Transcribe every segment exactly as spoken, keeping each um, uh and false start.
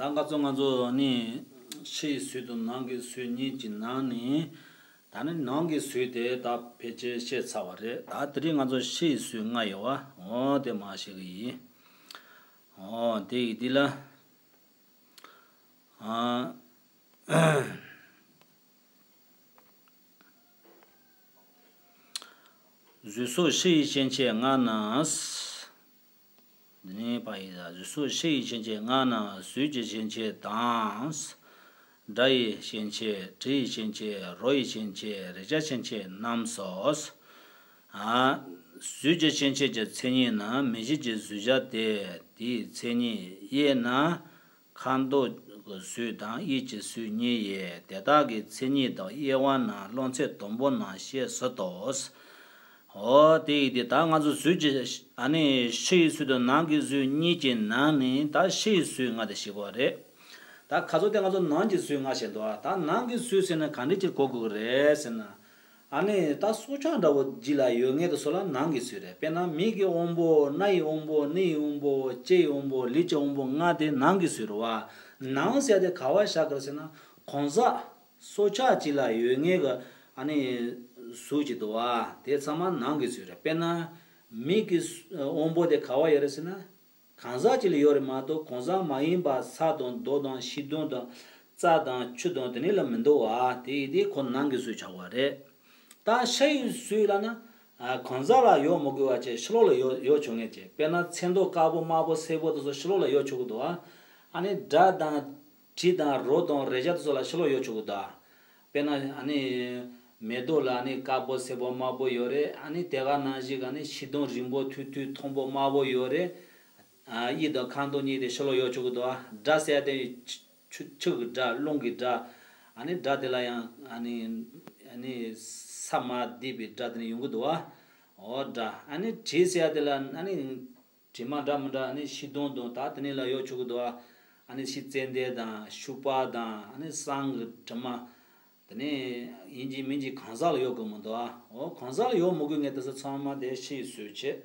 ད་ང་ཚོ་ང་ཚོ་ནི་ཕྱི་ཡི་ཚུལ་དང་ནང་གི་ཚུལ་གཉིས་ཀྱི་ནང་ནས། ད་ནི་ནང་གི་ཚུལ་དེ་ད་ཕལ་ཆེར་བཤད་ཚར་བ་རེད། ད་དེ་རིང་ང་ཚོ་ཕྱི་ཡི་ཚུལ་ལྔ་ཡོད་པ། འོ་དེ་མར་བཤད་གི་ཡིན། འོ་དེ་ཡི་དེ་ལ། ཨ། གཟུགས་སོགས་ཕྱི་ཡི་སྐྱེ་མཆེད་ལྔ་ནི། འདི་ནི་པ་ཡི་ལ། གཟུགས་སོགས་ཕྱི་ཡི་སྐྱེ་མཆེད་ལྔ་ནི། གཟུགས་ཀྱི་སྐྱེ་མཆེད་དང་། སྒྲ་ཡི་སྐྱེ་མཆེད། དྲི་ཡི་སྐྱེ་མཆེད། རོ་ཡི་སྐྱེ་མཆེད། རེག་བྱ་སྐྱེ་མཆེད་རྣམས་སོ། ཨ། གཟུགས་ཀྱི་སྐྱེ་མཆེད་ཀྱི་མཚན་ཉིད་ནི་མིག་ཤེས་ཀྱི་གཟུགས་བྱ་སྟེ། དེའི་མཚན་ཉིད་དབྱེ་ན། ཁ་མདོག་གི་ཚུལ་དང་དབྱིབས་ཀྱི་ཚུལ་གཉིས་ཡོད། དེ་དག་གི་མཚན་ཉིད་དང་དབྱེ་བ་ནི་སློབ་ཚན་དང་པོ་ནང་བཤད་ཟིན་ཏོ། འོ་དེ་ཡིན་དུས་ད་ང་ཚོ་གཟུགས་ཀྱི། ཨ་ནི་ཕྱི་ཡི་ཚུལ་དང་ནང་གི་ཚུལ་གཉིས་ཀྱི་ནང་ནས་ད་ཕྱི་ཡི་ཚུལ་ལྔ་དེ་ཞིག་པ་རེད། ད་ཁ་ཚོ་དེ་ང་ཚོ་ནང་གི་ཚུལ་ལྔ་བཤད་འདུག་ཨ། ད་ནང་གི་ཚུལ་ཟེར་ན་ག་འདྲ་ཅིག་གོ་དགོས་ཀྱི་རེད་ཟེར་ན། ཨ་ནི་ད་སྲོག་ཆགས་འདྲ་བོ་རྒྱུད་ལ་ཡོད་མཁན་དེ་ཚོ་ལ་ནང་གི་ཚུལ་རེད། དཔེར་ན་མིག་གི་དབང་པོ། རྣ་ཡི་དབང་པོ། སྣའི་དབང་པོ། ལྕེ་ཡི་དབང་པོ། ལུས་ཀྱི་དབང་པོ་ལྔ་དེ་ནང་གི་ཚུལ་རེད་བ། ནང་ཟེར་དེ་ག་བ་བཞག་གི་རེད་ཟེར་ན། གང་ཟག་སྲོག་ཆགས་གཅིག་ལ་ཡོད་མཁན་གྱི་ཨ་ནི་གཟུགས་ཅིག་འདུག་བ། དེ་ཚང་མ་ནང་གི་ཚུལ་རེད། དཔེར་ན་མིག་གི་དབང་པོ་དེ་ག་བ་ཡོད་རེད་ཟེར་ན། གང་ཟག་གཅིག་ལ་ཡོད་རེད་མ་གཏོགས། གང་ཟག་མ་ཡིན་པ་ས་དང་རྡོ་དང་ཤིང་སྡོང་དང་རྩྭ་དང་ཆུ་དང་དེ་ནི་ལ་མི་འདུག་བ། དེ་ཡིན་དུས་ཁོ་ནང་གི་ཚུལ་ཆགས་པ་རེད། ད་ཕྱི་ཡི་ཚུལ་ལབ་ན། ཨ། གང་ཟག་ལ་ཡོད་མི་དགོས་པ་བྱས་ཕྱི་ལོགས་ལ་ཡོད་ཡོད་ཆོག་མཁན་བྱས། དཔེར་ན་ཚོན་མདོག་དཀར་པོ་དམར་པོ་སེར་པོ་དེ་ཚོ་ཕྱི་ལོགས་ལ་ཡོད་ཆོག་གི་འདུག་ཨ། ཨ་ནི་སྒྲ་དང་། དྲི་དང་རོ་དང་རེག་བྱ་དེ་ཚོ་ལ་ཕྱི་ལོགས་ཡོད་ཆོག་གི་འདུག་ཨ། དཔེར་ན་ཨ་ནི་མེ་ཏོག་ལ་ཨ་ནི་དཀར་པོ་སེར་པོ་དམར་པོ་ཡོད་རེད། ཨ་ནི་དེ་ག་ནང་བཞིན་ཨ་ནི་ཤིང་སྡོང་རིང་པོ་ཐུང་ཐུང་མཐོན་པོ་དམའ་བོ་ཡོད་རེད། ཨ། དབྱིབས་དང་ཁ་མདོག་གཉིས་དེ་ཕྱི་ལོགས་ཡོད་ཆོག་གི་འདུག་ཨ། སྒྲ་ཟེར་ཡ་དེ་ཆུ་ཆུ་གི་སྒྲ། རླུང་གི་སྒྲ། ཨ་ནི་སྒྲ་དེ་ལ་ཡང་ཨ་ནི་ཨ་ནི་ས་མ་བསྡད་པའི་སྒྲ་དེ་ནི་ཡོང་གི་འདུག་ཨ། འོ་སྒྲ། ཨ་ནི་དྲི་ཟེར་ཡ་དེ་ལ་ཨ་ནི་དྲི་མ་འདྲ་མི་འདྲ། ཨ་ནི་ཤིང་སྡོང་དང་ད་དེ་ནི་ལ་ཡོད་ཆོག་གི་འདུག་ཨ། ཨ་ནི་ཤིང་ཙན་དན་དང་ཤུག་པ་དང་། ཨ་ནི་བསང་གི་དྲི་མ། དེ་ནས་ཡིན་གཅིག་མིན་གཅིག་གང་ཟག་ལ་ཡོད་དགོས་མི་འདུག་ཨ། འོ་གང་ཟག་ལ་ཡོད་མི་དགོས་མཁན་དེ་ཚོ་ཚང་མ་དེ་ཕྱི་ཡི་ཚུལ་བྱས།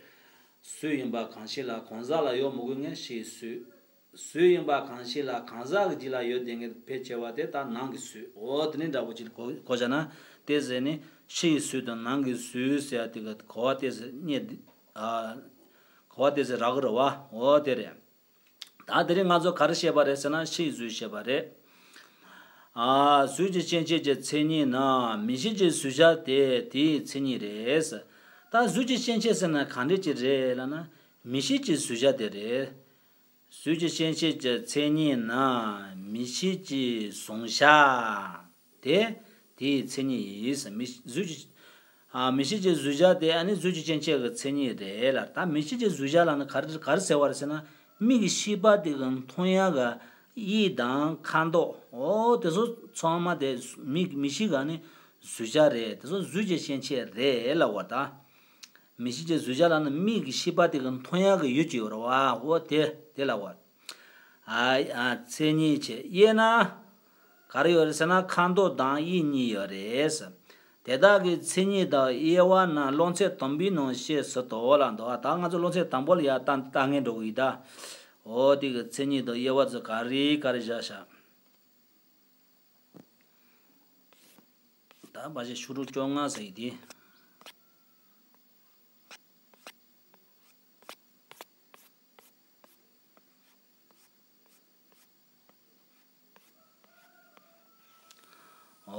ཚུལ་ཡིན་པ་གང་ཞིག་ལ། གང་ཟག་ལ་ཡོད་མི་དགོས་མཁན་ཕྱི་ཡི་ཚུལ། ཚུལ་ཡིན་པ་གང་ཞིག་ལ་གང་ཟག་གི་རྒྱུད་ལ་ཡོད་དེ་ངེས་ཕལ་ཆེ་བ་དེ་ད་ནང་གི་ཚུལ། འོ་དེ་ནི་འདྲ་པོ་ཅིག་གོ་གོ་བྱ་ན། དེ་ཟེར་ནི་ཕྱི་ཡི་ཚུལ་དང་ནང་གི་ཚུལ་ཟེར་ཡ་དེ་གི་གོ་བ་དེ་ཟེར་རྙེད། ཨ། གོ་བ་དེ་ཟེར་རག་གི་རེད་བ། འོ་དེ་རེད། ད་དེ་རིང་ང་ཚོ་ག་རེ་བཤད་པ་རེད་ཟེར་ན། ཕྱི་ཡི་ཚུལ་བཤད་པ་རེད། ཨ། གཟུགས་ཀྱི་སྐྱེ་མཆེད་ཀྱི་མཚན་ཉིད་ནི་མིག་ཤེས་ཀྱི་གཟུགས་བྱ་སྟེ། དེའི་མཚན་ཉིད་རེད། ད་གཟུགས་ཀྱི་སྐྱེ་མཆེད་ཟེར་ན་ག་འདྲ་ཅིག་རེད་ལབ་ན། མིག་ཤེས་ཀྱི་གཟུགས་བྱ་དེ་རེད། གཟུགས་ཀྱི་སྐྱེ་མཆེད་ཀྱི་མཚན་ཉིད་ནི་མིག་ཤེས་ཀྱི་གཟུགས་བྱ་སྟེ། དེའི་མཚན་ཉིད་ཡིན། མིག་གཟུགས་ཀྱི། ཨ། མིག་ཤེས་ཀྱི་གཟུགས་བྱ་དེ་ཨ་ནི་གཟུགས་ཀྱི་སྐྱེ་མཆེད་ཀྱི་མཚན་ཉིད་རེད་ལ། ད་མིག་ཤེས་ཀྱི་གཟུགས་བྱ་ལབ་ན་ག་རེ་ག་རེ་ཟེར་བ་རེད་ཟེར་ན། མིག་གི་ཤེས་པ་དེ་གི་མཐོང་ཡག་གི་དབྱིབས་དང་ཁ་མདོག་འོ་དེ་ཚོ་ཚང་མ་དེ་མིག་མིག་ཤེས་ཀྱི་ཨ་ནི་གཟུགས་བྱ་རེད། དེ་ཚོ་གཟུགས་ཀྱི་སྐྱེ་མཆེད་རེད་ལབ་པ་ད། མིག་ཤེས་ཀྱི་གཟུགས་བྱ་ལབ་ན་མིག་གི་ཤེས་པ་དེ་གི་མཐོང་ཡག་གི་ཡུལ་ཅིག་ཡོད་རེད་བ། འོ་དེ་དེ་ལབ་པ། ཨ། ཨ། མཚན་ཉིད་ཀྱི་དབྱེ་ན། ག་རེ་ཡོད་རེད་ཟེར་ན་ཁ་མདོག་དང་དབྱིབས་གཉིས་ཡོད་རེད། དེ་དག་གི་མཚན་ཉིད་དང་དབྱེ་བ་ནི་སློབ་ཚན་དང་པོའི་ནང་བཤད་ཟིན་ཏོ་ལབ་འདུག་ད་ང་ཚོ་སློབ་ཚན་དང་པོ་ལ་ཡར་ལྟ་ལྟ་མཁན་འགྲོ་གི་ཡིན་ད། འོ་དེ་གི་མཚན་ཉིད་དང་དབྱེ་བ་ཚོ་ག་རེ་ག་རེ་བཞག་བཞག་ད་ཕལ་ཆེར་ཤོག་གྲངས་བཅོ་ལྔ་ཟེར་ཡི་དེ།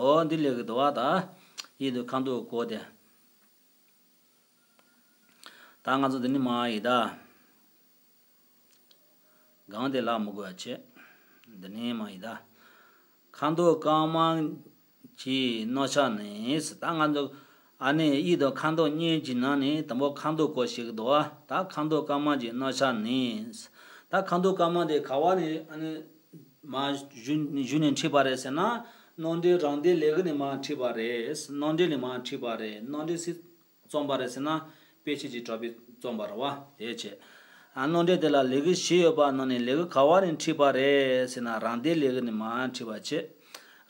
འོ་འདི་ལས་ཀྱི་འདུག་བ། ད་ཡིད་དུ་ཁ་མདོག་གོ་དེ། ད་ང་ཚོ་འདི་ནི་མ་ཡི་ད། གང་དེ་ལ་མི་དགོས་པ་བྱེད། འདི་ནི་མ་ཡི་ད། ཁ་མདོག་དཀར་དམར་གྱི་རྣམ་གཞག་ནི། ད་ང་ཚོ་ཨ་ནི་ཡིད་དང་ཁ་མདོག་གཉིས་ཀྱི་ནང་ནས་དང་པོ་ཁ་མདོག་གོ་ཞིག་འདུག་བ། ད་ཁ་མདོག་དཀར་དམར་གྱི་རྣམ་གཞག་ནི། ད་ཁ་མདོག་དཀར་དམར་དེ་ག་བ་ནས་ཨ་ནི་མར་གཞུ་གཞུ་ནས་འཁྲིད་པ་རེད་ཟེར་ན། རྣམ་འགྲེལ་རང་སྡེ་ལས་ཀྱི་ནས་མར་འཁྲིད་པ་རེད། རྣམ་འགྲེལ་ནས་མར་འཁྲིད་པ་རེད། རྣམ་འགྲེལ་སི་རྩོམ་པ་རེད་ཟེར་ན། དཔེ་ཆ་གཅིག་དྲ་བའི་རྩོམ་པ་རེད་བ། དེ་བྱས། ཨ། རྣམ་འགྲེལ་དེ་ལ་ལས་ཀྱི་བཞི་ཡོད་པ་ནང་ནས་ལས་ཀྱི་ག་བ་ནས་འཁྲིད་པ་རེད་ཟེར་ན། རང་སྡེ་ལས་ཀྱི་ནས་མར་འཁྲིད་པ་བྱས།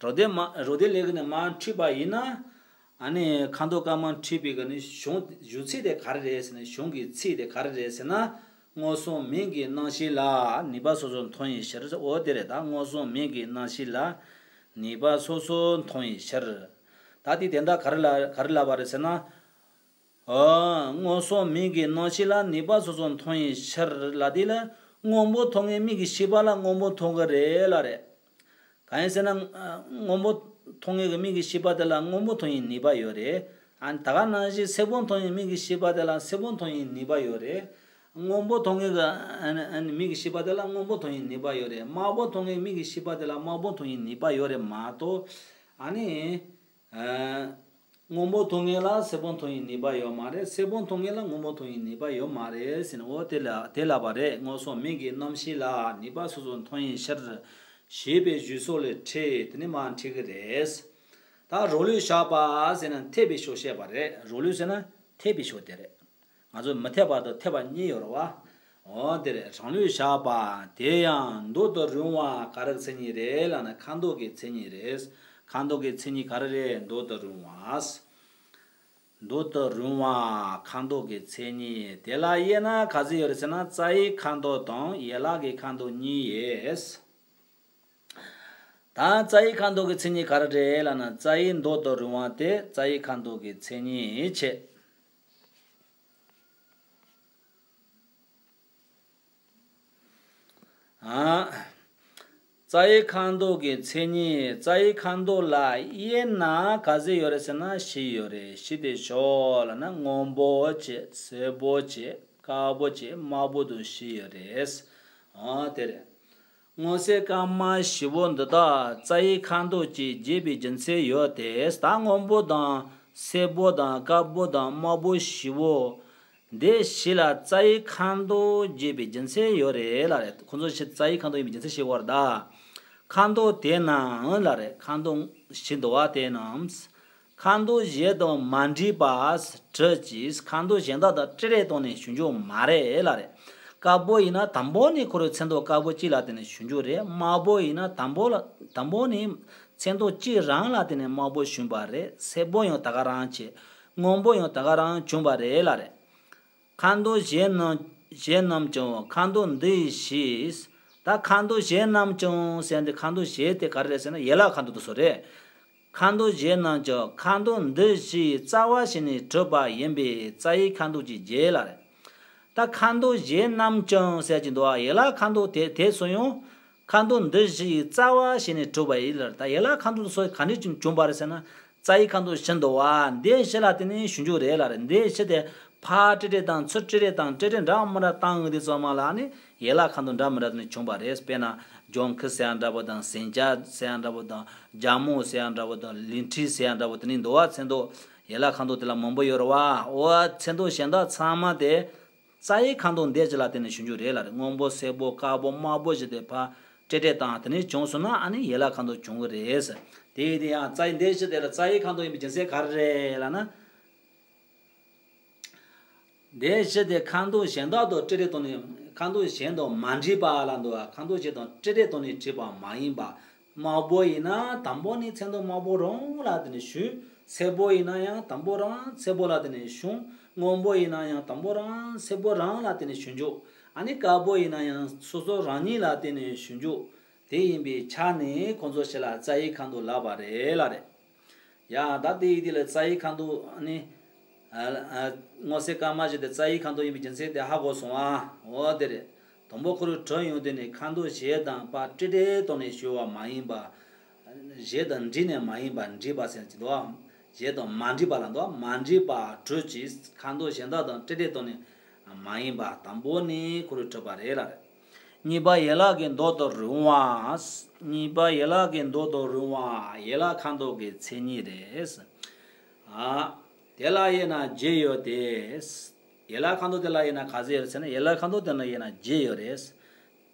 རང་སྡེ་མ་རང་སྡེ་ལས་ཀྱི་ནས་མར་འཁྲིད་པ་ཡིན་ན། ཨ་ནི་ཁ་མདོག་དཀར་དམར་འཁྲིད་པའི་གི་ནི་གཞུང་གཞུང་ཚིག་དེ་ག་རེ་རེད་ཟེར་ན། གཞུང་གི་ཚིག་དེ་ག་རེ་རེད་ཟེར་ན། མངོན་སུམ་མིང་གི་རྣམ་ཤེས་ལ་ནུས་པ་སོ་སོར་མཐོང་བའི་ཕྱིར། འོ་དེ་རེད། ད་མངོན་སུམ་མིང་གི་རྣམ་ཤེས་ལ་ནུས་པ་སོ་སོར་མཐོང་བའི་ཕྱིར། ད་དེ་དོན་དག་ག་རེ་ལ་ག་རེ་ལབ་པ་རེད་ཟེར་ན། ཨོ། མངོན་སུམ་མིང་གི་རྣམ་ཤེས་ལ་ནུས་པ་སོ་སོར་མཐོང་བའི་ཕྱིར་ལ་དེ་ལ། སྔོན་པོ་མཐོང་མཁན་མིག་གི་ཤེས་པ་ལ་སྔོན་པོ་མཐོང་གི་རེད་ལབ་རེད། གང་ཡིན་ཟེར་ན། སྔོན་པོ་མཐོང་མཁན་གྱི་མིག་གི་ཤེས་པ་དེ་ལ་སྔོན་པོ་མཐོང་བའི་ནུས་པ་ཡོད་རེད། ཨ་ད་ག་ནང་བཞིན་སེར་པོ་མཐོང་བའི་མིག་གི་ཤེས་པ་དེ་ལ་སེར་པོ་མཐོང་བའི་ནུས་པ་ཡོད་རེད། སྔོན་པོ་མཐོང་མཁན་གྱི་ཨ་ནི་ཨ་ནི་མིག་གི་ཤེས་པ་དེ་ལ་སྔོན་པོ་མཐོང་བའི་ནུས་པ་ཡོད་རེད། དམར་པོ་མཐོང་མཁན་མིག་གི་ཤེས་པ་དེ་ལ་དམར་པོ་མཐོང་བའི་ནུས་པ་ཡོད་རེད་མ་གཏོགས། ཨ་ནི། ཨ། སྔོན་པོ་མཐོང་མཁན་ལ་སེར་པོ་མཐོང་བའི་ནུས་པ་ཡོད་མ་རེད། སེར་པོ་མཐོང་མཁན་ལ་སྔོན་པོ་མཐོང་བའི་ནུས་པ་ཡོད་མ་རེད་ཟེར་ནས། འོ་དེ་ལ་དེ་ལབ་པ་རེད། མངོན་སུམ་མིང་གི་རྣམ་ཤེས་ལ་ནུས་པ་སོ་སོར་མཐོང་བའི་ཕྱིར། ཞེས་པའི་བརྗོད་སོགས་ལས་འཁྲིད། དེ་ནི་མར་འཁྲིད་ཀྱི་རེད། ད་རང་ལུགས་བཞག་པ་ཟེར་ན་འཐད་པའི་ཕྱོགས་བཤད་པ་རེད། རང་ལུགས་ཟེར་ན་འཐད་པའི་ཕྱོགས་དེ་རེད། ང་ཚོ་མི་འཐད་པ་དང་འཐད་པ་གཉིས་ཡོད་རེད་བ། འོ་དེ་རེད། རང་ལུགས་བཞག་པ་དེ་ཡང་མདོ་དང་རུང་བ་ག་རེ་གི་མཚན་ཉིད་རེད་ལབ་ན། ཁ་འདོགས་ཀྱི་མཚན་ཉིད་རེད། ཁ་འདོགས་ཀྱི་མཚན་ཉིད་ག་རེ་རེད། མདོ་དང་རུང་བ། མདོ་དང་རུང་བ་ཁ་འདོགས་ཀྱི་མཚན་ཉིད་དེ་ལ་དབྱེ་ན་ག་ཚོད་ཡོད་རེད་ཟེར་ན། རྩ་བའི་ཁ་འདོགས་དང་ཡན་ལག་གི་ཁ་འདོགས་གཉིས་ཡོད། ད་རྩ་བའི་ཁ་འདོགས་ཀྱི་མཚན་ཉིད་ག་རེ་རེད་ལབ་ན། རྩ་བའི་མདོ་དང་རུང་བ་དེ་རྩ་བའི་ཁ་འདོགས་ཀྱི་མཚན་ཉིད་བྱས། ཨ། རྩ་བའི་ཁ་འདོགས་ཀྱི་མཚན་ཉིད། རྩ་བའི་ཁ་འདོགས་ལ་དབྱེ་ན་ག་ཚོད་ཡོད་རེད་ཟེར་ན་བཞི་ཡོད་རེད། བཞི་དེ་ཞོག་ལབ་ན། སྔོན་པོ་བྱས། སེར་པོ་བྱས། དཀར་པོ་བྱས། དམར་པོ་དང་བཞི་ཡོད་རེད། ཨ་དེ་རེད། སྔོ་སེར་དཀར་དམར་བཞི་པོ་འདི་དག་རྩ་བའི་ཁ་འདོགས་ཀྱིས་འབྱེད་པའི་རྒྱུ་མཚན་ཡོད་དེ། ད་སྔོན་པོ་དང་སེར་པོ་དང་དཀར་པོ་དང་དམར་པོ་བཞི་པོ་འདི་བཞི་ལ་རྩ་བའི་ཁ་འདོགས་འབྱེད་པའི་རྒྱུ་མཚན་ཡོད་རེད་ལབ་རེད། ཁོ་ཚོ་བཞི་རྩ་བའི་ཁ་འདོགས་ཡིན་པའི་རྒྱུ་མཚན་ཤེས་དགོས་རེད་ད། ཁ་འདོགས་དེ་རྣམས་ལབ་རེད། ཁ་འདོགས་བཞི་འདུག་བ། དེ་རྣམས། ཁ་འདོགས་གཞན་དང་མ་འདྲེས་པ་གྲུབ་ཀྱི། ཁ་འདོགས་གཞན་དག་དང་ཊིག་ཊིག་བཏང་ནས་ཞུ་རྒྱུ་མ་རེད་ལབ་རེད། དཀར་པོ་ཡིན་ན་དང་པོ་ནས་ཁོ་རང་མཚན་འདོགས་དཀར་པོ་གཅིག་ལ་བརྟེན་ནས་ཞུ་རྒྱུ་རེད། དམར་པོ་ཡིན་ན་དང་པོ་ལ་དང་པོ་ནས་མཚན་འདོགས་གཅིག་རང་ལ་བརྟེན་ནས་དམར་པོ་བྱུང་བ་རེད། སེར་པོ་ཡང་ད་ག་རང་བྱས། སྔོན་པོ་ཡང་ད་ག་རང་བྱུང་བ་རེད་ལབ་རེད། ཁ་འདོགས་གཞན་རྣམས་གཞན་རྣམས་ཀྱང་ཁ་འདོགས་འདི་བཞིས། ད་ཁ་འདོགས་གཞན་རྣམས་ཀྱང་ཟེར་འདི་ཁ་འདོགས་གཞན་དེ་ག་རེ་རེད་ཟེར་ན། ཡན་ལག་ཁ་འདོགས་དེ་ཚོ་རེད། ཁ་འདོགས་གཞན་རྣམས་ཀྱང་ཁ་འདོགས་འདི་བཞིའི་རྩ་བ་བྱས་ནས་གྲུབ་པ་ཡིན་པས་རྩ་བའི་ཁ་འདོགས་ཀྱིས་འབྱེད་ལབ་རེད། ད་ཁ་འདོགས་གཞན་རྣམས་ཀྱང་ཟེར་གྱི་འདུག་ཨ། ཡན་ལག་ཁ་འདོགས་དེ་དེ་ཚོ་ཡང་ཁ་འདོགས་འདི་བཞིའི་རྩ་བ་བྱས་ནས་གྲུབ་པ་ཡིན་ལབ་རེད། ད་ཡན་ལག་ཁ་འདོགས་དེ་ཚོ་ག་འདྲས་ཀྱིས་བྱུང་བ་རེད་ཟེར་ན། རྩ་བའི་ཁ་འདོགས་བཞི་འདུག་བ། འདི་བཞི་ལ་བརྟེན་ནས་ཞུ་རྒྱུ་རེད་ལབ་རེད། འདི་བཞི་དེ་ཕར་ཊིག་ཊིག་དང་ཚུར་ཊིག་ཊིག་དང་ཊིག་ཊིག་འདྲ་མི་འདྲ་བཏང་ཡོང་དུས་ཙམ་པ་ལ་ནི་ཡན་ལག་ཁ་འདོགས་འདྲ་མི་འདྲ་དེ་ནས་བྱུང་བ་རེད། དཔེར་ན་ལྗང་ཁུ་ཟེར་ཡ་འདྲ་པོ་དང་། ཟན་ཆ་ཟེར་ཡ་འདྲ་པོ་དང་། རྒྱ་སྨུག་ཟེར་ཡ་འདྲ་པོ་དང་། ལིང་ཁྲི་ཟེར་ཡ་འདྲ་པོ་དེ་ནས་འདུག་བ། མཚན་འདོགས་ཡན་ལག་ཁ་འདོགས་དེ་ལ་མང་པོ་ཡོད་རེད་བ། འོ་མཚན་འདོགས་གཞན་དག་ཚང་མ་དེ་རྩ་བའི་ཁ་འདོགས་འདི་བཞི་ལ་བརྟེན་ནས་ཞུ་རྒྱུ་རེད་ལབ་རེད། སྔོན་པོ་སེར་པོ་དཀར་པོ་དམར་པོ་བཞི་དེ་ཕར་ཊིག་ཊིག་བཏང་དེ་ནས་བྱུང་སོང་ན་ཨ་ནི་ཡན་ལག་ཁ་འདོགས་བྱུང་གི་རེད། དེ་ཡིན་དུས་ཡང་རྩ་བའི་འདི་བཞི་དེ་ལ་རྩ་བའི་ཁ་འདོགས་ཡིན་པའི་རྒྱུ་མཚན་ག་རེ་རེད་ལབ་ན། འདི་བཞི་དེ་ཁ་འདོགས་གཞན་དག་དང་ཊིག་ཊིག་བཏང་ནས། ཁ་འདོགས་གཞན་དང་མ་འདྲེས་པ་ལབ་འདུག་བ། ཁ་འདོགས་གཞན་དང་ཊིག་ཊིག་བཏང་ནས་གྲུབ་པ་མ་ཡིན་པ། དམར་པོ་ཡིན་ན་དང་པོ་ནས་མཚན་འདོགས་དམར་པོ་རང་ལ་བརྟེན་ནས་བྱུང་། སེར་པོ་ཡིན་ན་ཡང་དང་པོ་རང་སེར་པོ་ལ་བརྟེན་ནས་བྱུང་། སྔོན་པོ་ཡིན་ན་ཡང་དང་པོ་རང་སེར་པོ་རང་ལ་བརྟེན་ནས་བྱུང་རྒྱུ། ཨ་ནི་དཀར་པོ་ཡིན་ན་ཡང་སོ་སོ་རང་ཉིད་ལ་བརྟེན་ནས་བྱུང་རྒྱུ། དེ་ཡིན་པའི་ཆ་ནས་ཁོང་ཚོ་བཞི་ལ་རྩ་བའི་ཁ་འདོགས་ལབ་པ་རེད་ལབ་རེད། ཡ། ད་དེ་ཡིན་དུས་ལ་རྩ་བའི་ཁ་འདོགས་ནི། ཨ་ཨ། སྔོ་སེར་དཀར་དམར་བཞི་དེ་རྩ་བའི་ཁ་འདོགས་ཡིན་པའི་རྒྱུ་མཚན་དེ་ཧ་གོ་སོང་ཨ། འོ་དེ་རེད། དང་པོ་ཁོ་རང་གྲུབ་ཡོང་དུས་ནས་ཁ་འདོགས་གཞན་དང་ཕར་ཊིག་ཊིག་བཏང་ནས་ཞུ་བ་མ་ཡིན་པ། གཞན་དང་འདྲེས་ནས་མ་ཡིན་པ། འདྲེས་པ་ཟེར་གྱི་འདུག་ཨ། གཞན་དང་མ་འདྲེས་པ་ལ་འདུག་ཨ། མ་འདྲེས་པ་གྲུབ་ཀྱི། ཁ་འདོགས་གཞན་དག་དང་ཊིག་ཊིག་བཏང་ནས་མ་ཡིན་པ། དང་པོ་ནས་ཁོ་རང་གྲུབ་པ་རེད་ལབ་རེད། གཉིས་པ་ཡན་ལག་གི་མདོ་དང་རུང་བ། གཉིས་པ་ཡན་ལག་གི་མདོ་དང་རུང་བ་ཡན་ལག་ཁ་འདོགས་ཀྱི་མཚན་ཉིད་རེད། ཨ། དེ་ལ་དབྱེ་ན་བརྒྱད་ཡོད་དེ། ཡན་ལག་ཁ་འདོགས་དེ་ལ་དབྱེ་ན་ག་ཚོད་ཡོད་ཟེར་ན། ཡན་ལག་ཁ་འདོགས་དེ་ལ་དབྱེ་ན་བརྒྱད་ཡོད་རེད།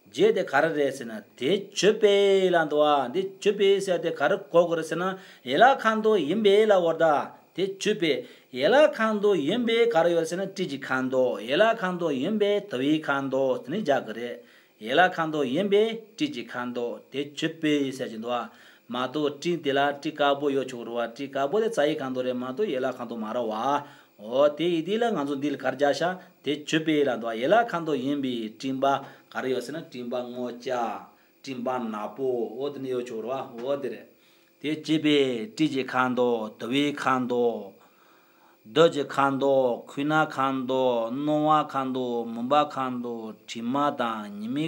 བརྒྱད་དེ་ག་རེ་རེད་ཟེར་ན། དེ་གྲུབ་པས་ལབ་འདུག་ཨ། འདི་གྲུབ་པས་ཟེར་དེ་ག་རེ་གོ་དགོས་རེད་ཟེར་ན། ཡན་ལག་ཁ་འདོགས་ཡིན་པས་ལབ་པ་རེད་ད། དེ་གྲུབ་པས། ཡན་ལག་ཁ་འདོགས་ཡིན་པས་ག་རེ་ཡོད་ཟེར་ན། ཊིག་གི་ཁ་འདོགས། ཡན་ལག་ཁ་འདོགས་ཡིན་པས་དུ་བའི་ཁ་འདོགས་དེ་ནི་རྒྱག་གི་རེད། ཡན་ལག་ཁ་འདོགས་ཡིན་པས་ཊིག་གི་ཁ་འདོགས། དེ་གྲུབ་པས་ཟེར་གྱི་འདུག་ཨ། མ་གཏོགས་ཊིག་དེ་ལ་ཊིག་དཀར་པོ་ཡོད་ཆོག་རེད་བ། ཊིག་དཀར་པོ་དེ་རྩ་བའི་ཁ་འདོགས་རེད་མ་གཏོགས་ཡན་ལག་ཁ་འདོགས་མ་རེད་བ། འོ་དེ་ཡི་དེ་ལ་ང་ཚོ་འདི་ལ་གར་རྒྱག་ཤག་དེ་བཅུ་པའི་ལ་འདུག་ཡན་ལག་ཁ་དོག་ཡིན་པའི་སྤྲིན་པ་ག་རེ་ཡོད་ཟེར་ན། སྤྲིན་པ་སྔོ་སྐྱ། སྤྲིན་པ་ནག་པོ། འོ་དེ་ནི་ཡོད་ཆོག་རེད་བ། འོ་དེ་རེད། དེ་བཅུ་པའི་སྤྲིན་གྱི་ཁ་དོག་དུ་བའི་ཁ་དོག་རྡུལ་གྱི་ཁ་དོག་ཁུ་ནག་ཁ་དོག་སྣང་བ་ཁ་དོག་མུན་པ་ཁ་དོག་དྲི་མ་དང་ཉི་མའི་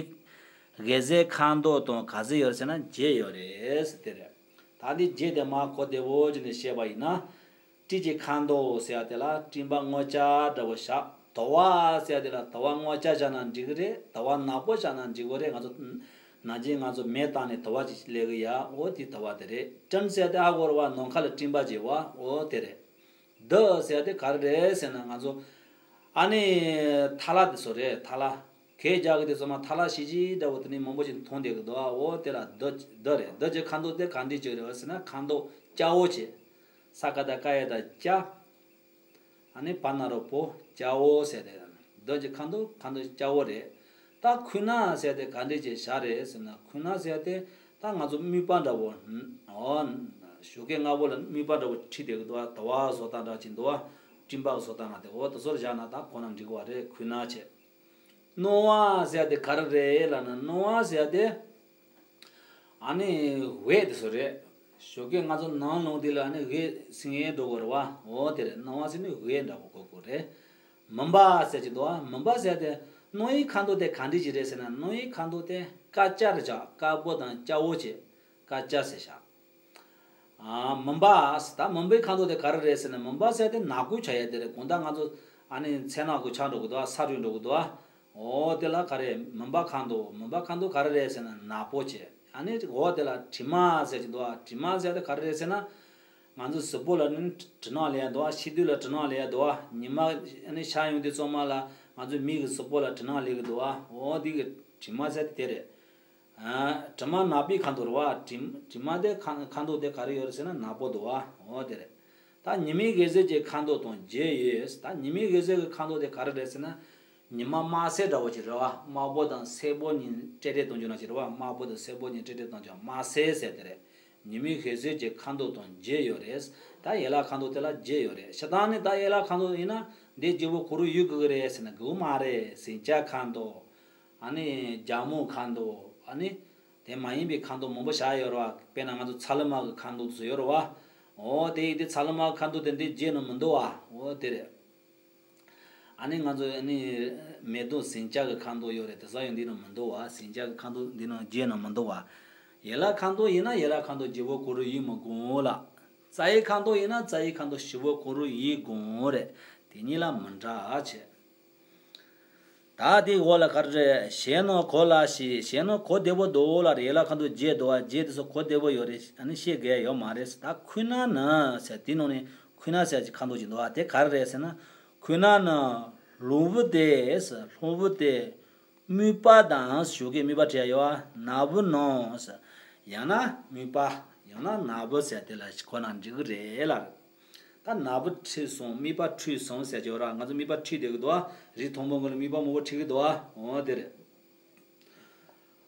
འོད་ཟེར་ཁ་དོག་དང་ག་ཚོད་ཡོད་ཟེར་ན་བརྒྱད་ཡོད་རེད་ཟེར་དེ་རེད། ད་འདི་བརྒྱད་དེ་མར་གོ་བདེ་བོ་བྱས་ནས་བཤད་པ་ཡིན་ན། སྤྲིན་གྱི་ཁ་དོག་ཟེར་ཡ་དེ་ལ་སྤྲིན་པ་སྔོ་སྐྱ་འདྲ་བོ་བཞག་དུ་བ་ཟེར་ཡ་དེ་ལ་དུ་བ་སྔོ་སྐྱ་བཞག་ན་འགྲིག་གི་རེད། དུ་བ་ནག་པོ་བཞག་ན་འགྲིག་གི་རེད། ང་ཚོ་ནང་བཞིན་ང་ཚོ་མེ་བཏང་ནས་དུ་བ་ཅིག་སླེབས་གི་ཡ། འོ་དེ་དུ་བ་དེ་རེད། སྤྲིན་ཟེར་ཡ་དེ་ཧ་གོ་རེད་བ། ནམ་མཁའ་ལ་སྤྲིན་པ་བྱེད་བ། འོ་དེ་རེད། རྡུལ་ཟེར་ཡ་དེ་ག་རེ་རེད་ཟེར་ན་ང་ཚོ་ཨ་ནི་ཐལ་བ་དེ་ཚོ་རེད། ཐལ་བ། གད་རྒྱག་གི་དེ་ཚོ་མར་ཐལ་བ་ཤིག་ཤིག་འདྲ་བོ་དེ་ནི་མང་པོ་ཞིག་མཐོང་བསྡད་གི་འདུག་འོ་དེ་ལ་རྡུལ་རྡུལ་རེད། རྡུལ་གྱི་ཁ་དོག་དེ་ག་འདྲ་ཅིག་རེད་ཟེར་ན་ཁ་དོག་སྐྱ་བོ་བྱས། ས་ཀ་བཏགས་སྐ་ཡ་བཏགས་སྐྱ། ཨ་ནི་བ་ན་རོ་བོ་སྐྱ་བོ་ཟེར་དེ། རྡུལ་གྱི་ཁ་དོག་ཁ་དོག་སྐྱ་བོ་རེད། ད་ཁུ་ནག་ཟེར་དེ་ག་འདྲ་ཅིག་བཞག་རེད་ཟེར་ན། ཁུ་ནག་ཟེར་དེ་ད་ང་ཚོ་སྨུག་པ་འདྲ་བོ། འོ། ཞོགས་ཀས་སྔ་པོ་ལ་སྨུག་པ་འདྲ་བོ་འཁྲིགས་བསྡད་གི་འདུག་བ། དུ་བ་བཟོ་ལྟ་འདྲ་ཅིག་འདུག་བ། སྤྲིན་པ་བཟོ་ལྟ་འདྲ་དེ། འོ་དེ་ཚོར་བཞག་ན་ད་གོ་ན་འགྲིག་གི་རེད། ཁུ་ནག་བྱས། སྣང་བ་ཟེར་དེ་ག་རེ་རེད་ལབ་ན། སྣང་བ་ཟེར་དེ་ཨ་ནི་འོད་དེ་ཚོ་རེད། ཞོགས་ཀས་ང་ཚོ་ནམ་ལངས་དུས་ལ་ཨ་ནི་འོད་སྲིང་ཡས་འགྲོ་གི་རེད་བ། འོ་དེ་རེད། སྣང་བ་ཟེར་ནི་འོད་འདྲ་པོ་གོ་དགོས་རེད། མུན་པ་ཟེར་གྱི་འདུག་བ། མུན་པ་ཟེར་དེ་སྣང་བའི་ཁ་དོག་དེ་ག་འདྲ་ཅིག་རེད་ཟེར་ན། སྣང་བའི་ཁ་དོག་དེ་དཀར་སྐྱ་རེད་བཞག་དཀར་པོ་དང་སྐྱ་བོ་བྱས། དཀར་སྐྱ་ཟེར་བཞག་ཨ། མུན་པ། ད་མུན་པའི་ཁ་དོག་དེ་ག་རེ་རེད་ཟེར་ན། མུན་པ་ཟེར་དེ་ནག་པོའི་ཆ་ཡ་དེ་རེད། དགོང་དག་ང་ཚོ་ཨ་ནི་མཚན་ནག་གི་ཆགས་འགྲོ་གི་འདུག་བ། ས་རུལ་འགྲོ་གི་འདུག་བ། འོ་དེ་ལ་ག་རེ། མུན་པ་ཁ་དོག་མུན་པ་ཁ་དོག་ག་རེ་རེད་ཟེར་ན་ནག་པོ་བྱས། ཨ་ནི་འོ་དེ་ལ་དྲི་མ་ཟེར་གྱི་འདུག་བ། དྲི་མ་ཟེར་དེ་ག་རེ་རེད་ཟེར་ན། ང་ཚོ་གཟུགས་པོ་ལ་ནི་དྲི་མ་ལངས་འདུག་བ། ཕྱི་དུས་ལ་དྲི་མ་ལངས་འདུག་བ། ཉི་མ་ཨ་ནི་ཤར་ཡོང་དུས་ཙམ་པ་ལ་ང་ཚོ་མི་གི་གཟུགས་པོ་ལ་དྲི་མ་ལངས་གི་འདུག་བ། འོ་དེ་གི་དྲི་མ་ཟེར་དེ་རེད། ཨ། དྲི་མ་ནག་པོའི་ཁ་དོག་རེད་བ། དྲི་དྲི་མ་དེ་ཁ་ཁ་དོག་དེ་ག་རེ་ཡོད་རེད་ཟེར་ན་ནག་པོ་འདུག་བ། འོ་དེ་རེད། ད་ཉི་མའི་འོད་ཟེར་གྱི་ཁ་དོག་དང་བརྒྱད་ཡོད། ད་ཉི་མའི་འོད་ཟེར་གྱི་ཁ་དོག་དེ་ག་རེ་རེད་ཟེར་ན། ཉི་མ་དམར་སེར་འདྲ་བོ་ཅིག་རེད་བ། དམར་པོ་དང་སེར་པོ་གཉིས་སྤྲེལ་སྤྲེལ་གཏོང་རྒྱུ་ན་ཅིག་རེད་བ། དམར་པོ་དང་སེར་པོ་གཉིས་སྤྲེལ་སྤྲེལ་གཏོང་རྒྱུ་དམར་སེར་ཟེར་དེ་རེད། ཉི་མའི་འོད་ཟེར་གྱི་ཁ་དོག་དང་བརྒྱད་ཡོད་རེད། ད་ཡན་ལག་ཁ་དོག་དེ་ལ་བརྒྱད་ཡོད་རེད། སྤྱིར་བཏང་ནི་ད་ཡན་ལག་ཁ་དོག་ཡིན་ན་འདི་བརྗེ་པོ་ག་རེ་ཡོད་དགོས་ཀྱི་རེད་ཟེར་ན། དགོས་མ་རེད། ཟིང་ཆ་ཁ་དོག་ཨ་ནི་རྒྱ་མོ་ཁ་དོག་ཨ་ནི་དེ་མ་ཡིན་པའི་ཁ་དོག་མང་པོ་བཞག་ཡོད་རེད་བ། དཔེར་ན་ང་ཚོ་ཚ་ལུ་མ་གི་ཁ་དོག་དེ་ཚོ་ཡོད་རེད་བ། འོ་དེ་ཡིན་དུས་ཚ་ལུ་མ་གི་ཁ་དོག་དེ་འདི་བརྗེ་ནི་མི་འདུག་བ། འོ་དེ་རེད། ཨ་ནི་ང་ཚོ་ཨ་ནི་མེ་ཏོག་ཟིང་ཆ་གི་ཁ་དོག་ཡོད་རེད། དེ་ཚོ་ཡང་འདི་ནང་མི་འདུག་བ། ཟིང་ཆ་གི་ཁ་དོག་འདི་ནང་བརྗེ་ནི་མི་འདུག་བ། ཡན་ལག་ཁ་དོག་ཡིན་ན་ཡན་ལག་ཁ་དོག་བརྗེ་པོ་ག་རེ་ཡོད་མི་དགོས་ལ། རྩ་བའི་ཁ་དོག་ཡིན་ན་རྩ་བའི་ཁ་དོག་བརྗེ་པོ་ག་རེ་ཡོད་དགོས་རེད། དེ་གཉིས་ལ་མི་འདྲ་བྱས། ད་དེའི་འོག་ལ་ག་རེ་རེད། གཞན་རྣམས་གོ་སླ་ཞེས། གཞན་རྣམས་གོ་བདེ་པོ་འདུག་ལབ་རེད། ཡན་ལག་ཁ་དོག་བརྒྱད་འདུག་བ། བརྒྱད་དེ་ཚོ་གོ་བདེ་པོ་ཡོད་རེད། ཨ་ནི་ཤེས་དགོས་ཡོད་མ་རེད། ད་ཁུ་ནག་ནི་ཟེར་དེའི་ནང་ནས་ཁུ་ནག་ཟེར་གྱི་ཁ་དོག་ཅིག་འདུག་བ། དེ་ག་རེ་རེད་ཟེར་ན། ཁུ་ནག་ནི་ལྷུང་བུ་སྟེ་ཟེར། ལྷུང་བུ་སྟེ་སྨུག་པ་དང་། ཞོགས་ཀས་སྨུག་པ་བྲིས་ཡོད་བ། ནག་བུ་ནང་ཟེར། ཡང་ན་སྨུག་པ། ཡང་ན་ནག་བུ་ཟེར་དེ་ལ་གོ་ན་འགྲིག་གི་རེད་ལབ། ད་ནག་པོ་འཁྲུད་སོང་། སྨུག་པ་འཁྲུད་སོང་ཟེར་གྱི་ཡོད་ར། ང་ཚོ་སྨུག་པ་འཁྲུད་བསྡད་ཀྱི་འདུག་བ། རི་མཐོན་པོ་ངོས་ལ་སྨུག་པ་མང་པོ་འཁྲུད་ཀྱི་འདུག་བ། འོ་དེ་རེད།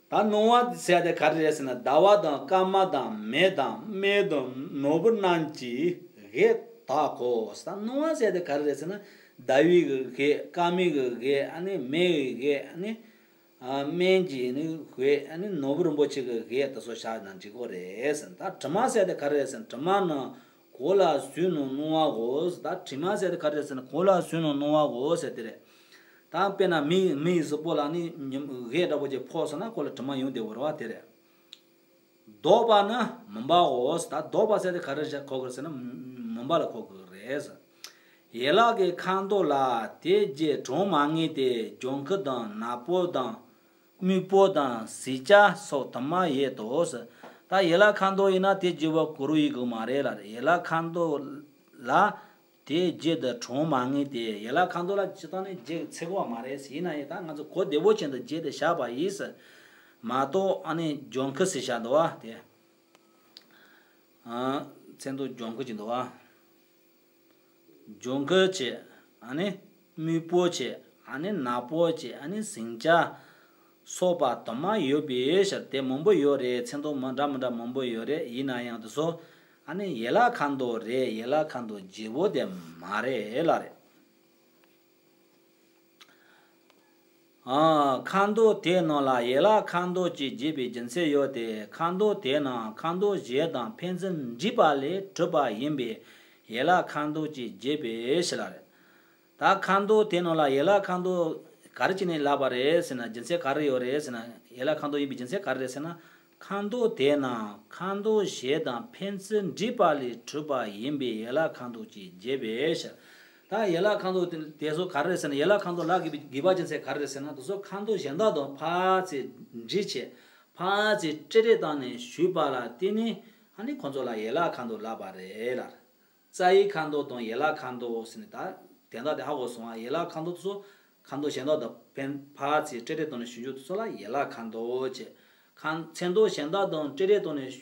ད་སྣང་བ་ཟེར་དེ་ག་རེ་རེད་ཟེར་ན། ཟླ་བ་དང་སྐར་མ་དང་མེ་དང་སྨན་དང་ནོར་བུ་རྣམས་ཀྱི་འོད་དག་གོ། ད་སྣང་བ་ཟེར་དེ་ག་རེ་རེད་ཟེར་ན། ཟླ་བའི་གི་འོད། སྐར་མའི་གི་འོད། ཨ་ནི་མེའི་གི་འོད། ཨ་ནི། ཨ། སྨན་གྱི་ནི་འོད། ཨ་ནི་ནོར་བུ་རིན་པོ་ཆེ་གི་འོད་དེ་ཚོ་བཞག་ན་འགྲིག་གི་རེད་ཟེར། ད་དྲི་མ་ཟེར་དེ་ག་རེ་རེད་ཟེར་ན། དྲི་མ་ནི་གོས་ལ་བཟོས་ནས་སྣང་བའོ་ཟེར། ད་དྲི་མ་ཟེར་དེ་ག་རེ་རེད་ཟེར་ན། གོས་ལ་བཟོས་ནས་སྣང་བའོ་ཟེར་དེ་རེད། ད་དཔེར་ན་མི་མི་ཡི་གཟུགས་པོ་ལ་ནི་ཉི་འོད་འདྲ་པོ་ཅིག་ཕོག་སོང་ན་ཁོ་ལ་དྲི་མ་ཡོང་བསྡད་ཡོད་རེད་བ། དེ་རེད། ལྡོག་པ་ནི་མུན་པའོ། ད་ལྡོག་པ་ཟེར་དེ་ག་རེ་གོ་དགོས་ཟེར་ན། མུན་པ་ལ་གོ་དགོས་རེད། ཡན་ལག་གི་ཁ་དོག་ལ་དེ་བརྒྱད་གྲངས་མ་ངེས་ཏེ། ལྗང་ཁུ་དང་ནག་པོ་དང་སྨུག་པོ་དང་ཟིང་ཆ་སོགས་དུ་མ་ཡོད་དོ། ད་ཡན་ལག་ཁ་དོག་ཡིན་ན་དེ་བརྗེ་པོ་ག་རེ་ཡོད་དགོས་མ་རེད་ལ། ཡན་ལག་ཁ་དོག་ལ་དེ་བརྒྱད་དུ་གྲངས་མ་ངེས་ཏེ། ཡན་ལག་ཁ་དོག་ལ་སྤྱིར་བཏང་ནས་བརྒྱད་ཚིག་པ་མ་རེད། ཡིན་ན་ཡང་ད་ང་ཚོ་གོ་བདེ་པོ་བྱས་ནས་བརྒྱད་དེ་བཞག་པ་ཡིན་ཟེར་མ་གཏོགས། ཨ་ནི་ལྗང་ཁུ་ཟེར་བཞག་འདུག་བ། དེ། ཨ། མཚན་ཐོ་ལྗང་ཁུ་ཅིག་འདུག་བ། ལྗང་ཁུ་བྱས། ཨ་ནི་སྨུག་པོ་བྱས། ཨ་ནི་ནག་པོ་བྱས། ཨ་ནི་ཟིང་ཆ་སོགས་པ་དུ་མ་ཡོད་པའི་ཕྱིར། དེ་མང་པོ་ཡོད་རེད། མཚན་ཐོ་མི་འདྲ་མི་འདྲ་མང་པོ་ཡོད་རེད། ཡིན་ན་ཡང་དེ་ཚོ། ཨ་ནི་ཡན་ལག་ཁ་དོག་རེད། ཡན་ལག་ཁ་དོག་བརྗེ་པོ་དེ་མ་རེད་ལབ་རེད། ཨ། ཁ་དོག་དེའི་ནང་ལ་ཡན་ལག་ཁ་དོག་ཅེས་བརྗོད་པའི་རྒྱུ་མཚན་ཡོད་དེ། ཁ་དོག་དེ་རྣམས་ཁ་དོག་གཞན་དང་ཕན་ཚུན་འདྲེས་པ་ལས་གྲུབ་པ་ཡིན་པས་ཡན་ལག་ཁ་དོག་ཅེས་བརྗོད་པའི་ཕྱིར་ལབ་རེད། ད་ཁ་དོག་དེ་རྣམས་ལ་ཡན་ལག་ཁ་དོག་ག་རེ་བྱས་ནས་ལབ་པ་རེད་ཟེར་ན། རྒྱུ་མཚན་ག་རེ་ཡོད་རེད་ཟེར་ན། ཡན་ལག་ཁ་དོག་ཡིན་པའི་རྒྱུ་མཚན་ག་རེ་རེད་ཟེར་ན། ཁ་དོག་དེ་རྣམས་ཁ་དོག་གཞན་དང་ཕན་ཚུན་འདྲེས་པ་ལས་གྲུབ་པ་ཡིན་པས་ཡན་ལག་ཁ་དོག་ཅེས་བརྗོད་པའི་ཕྱིར། ད་ཡན་ལག་ཁ་དོག་དེ་དེ་ཚོ་ག་རེ་རེད་ཟེར་ན། ཡན་ལག་ཁ་དོག་ལབ་དགོས་པའི་དགོས་པ་རྒྱུ་མཚན་ག་རེ་རེད་ཟེར་ན། དེ་ཚོ་ཁ་དོག་གཞན་དག་དང་ཕར་ཚད་འདྲེས་བྱས། ཕར་ཚད་སྤྲོས་བྲལ་བཏང་ནས་ཞུས་པ་ལ་བརྟེན་ནས། ཨ་ནི་ཁོ་ཚོ་ལ་ཡན་ལག་ཁ་དོག་ལབ་པ་རེད་ལབ། རྩ་བའི་ཁ་དོག་དང་ཡན་ལག་ཁ་དོག་ཟེར་ནས། ད་དོན་དག་དེ་ཧ་གོ་སོང་ཨ། ཡན་ལག་ཁ་དོག་དེ་ཚོ་ཁ་དོག་གཞན་དག་དང་ཕན་ཕར་ཚད་སྤྲོས་བྲལ་བཏང་ནས་ཞུ་རྒྱུ་དེ་ཚོ་ལ་ཡན་ལག་ཁ་དོག་ཅེས། ཁ་ཚད་དོན་གཞན་དག་དང་སྤྲོས་བྲལ་བཏང་ནས་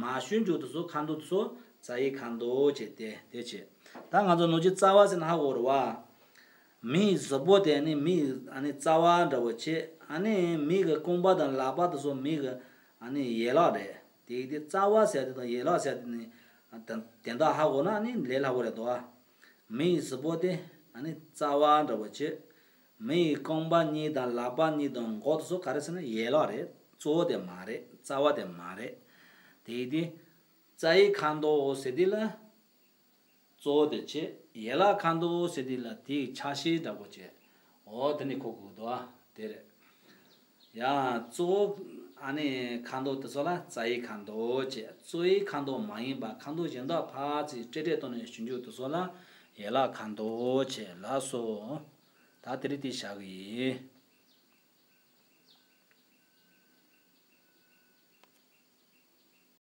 མ་ཞུ་རྒྱུ་དེ་ཚོ། ཁ་དོག་དེ་ཚོ་རྩ་བའི་ཁ་དོག་ཅེས་དེ་དེ་བྱས། ད་ང་ཚོ་ནང་ཆོས་རྩ་བ་ཟེར་ན་ཧ་གོ་རེད་བ། མིའི་གཟུགས་པོ་དེ་ནི་མིའི་ཨ་ནི་རྩ་བ་འདྲ་བོ་བྱས། ཨ་ནི་མིའི་རྐང་པ་དང་ལག་པ་དེ་ཚོ་མིའི་ཨ་ནི་ཡན་ལག་རེད། དེ་དེ་རྩ་བ་ཟེར་དེ་དང་ཡན་ལག་ཟེར་དེ་ནི་དོན་དག་ཧ་གོ་ན་ཨ་ནི་ལས་སླ་པོ་རེད་དོ། མིའི་གཟུགས་པོ་དེ་ཨ་ནི་རྩ་བ་འདྲ་བོ་བྱས། མིའི་རྐང་པ་གཉིས་དང་ལག་པ་གཉིས་དང་མགོ་དེ་ཚོ་ག་རེ་ཟེར་ན་ཡན་ལག་རེད། གཙོ་བོ་དེ་མ་རེད། རྩ་བ་དེ་མ་རེད། དེ་དེ་རྩ་བའི་ཁ་དོག་ཟེར་དེ་ལ་གཙོ་བོ་དེ་བྱས། ཡན་ལག་ཁ་དོག་ཟེར་དུས་ལ་དེའི་ཆ་ཤས་འདྲ་པོ་བྱས། འོ་དེ་ནི་གོ་དགོས་འདུག་ཨ། དེ་རེད། ཡང་གཙོ་བོ་ཨ་ནི་ཁ་དོག་དེ་ཚོ་ལ་རྩ་བའི་ཁ་དོག་བྱས། གཙོ་བོའི་ཁ་དོག་མ་ཡིན་པ་ཁ་དོག་གཞན་དག་ཕར་ཚད་སྤྲོས་བྲལ་བཏང་ནས་ཞུ་རྒྱུ་དེ་ཚོ་ལ་ཡན་ལག་ཁ་དོག་བྱས་ལགས་སོ། ད་དེ་རིང་དེ་བཞག་གི་ཡིན།